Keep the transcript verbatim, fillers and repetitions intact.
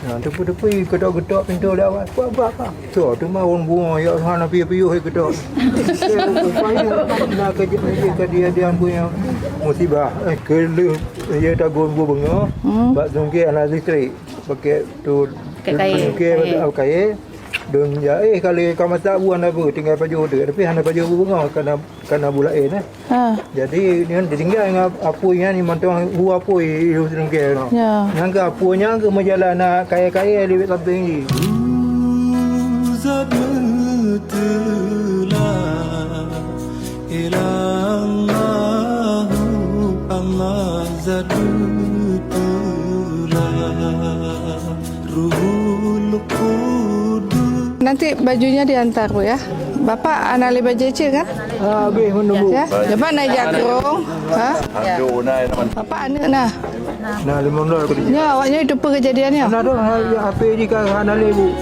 Nah, teupeu-teupeu geutôk-geutôk pintoe lé awak. Apa, apa, apa? So, teuma ureueng bunoe, ya Tuhan, piôh-piôh geutôk. Rupanya na kejadian-kejadian punya musibah. Eh, keu lheueh, ya, tagun bu beungoh, hmm, bak sungkeh hana listrik. Pakai tu, pakai kain. Sungkeh, kain. Pakai kain. Dong ya, eh, kalau ka masak bu hana bu, tinggai pajoh tu. Tapi hana pajoh bu beungoh, kana, kana bu laén, eh. Ha. Jadi, nyan ditinggai ngon apui nyan, mantong hu apui, hu seunungkée nyoe. Ya. Nyan keuh apui nyan keuh meujalan na kayée-kayée di sampéng jih. Zat meuteula, ilang Allahu Allah zat meuteula. Ruhul Qudus. Nanti bajunya diantar, Bu, ya. Bapak anak lé bajée cit, kan? Ah, habéh meununggu. Ya. Bapak naik jakrong. Ha? Bapak aneuk nah. Nah, lima belas aku. Nya, awaknya itu apa kejadiannya? Nah, tu, ha, ya, apa di ka hana lé, Bu?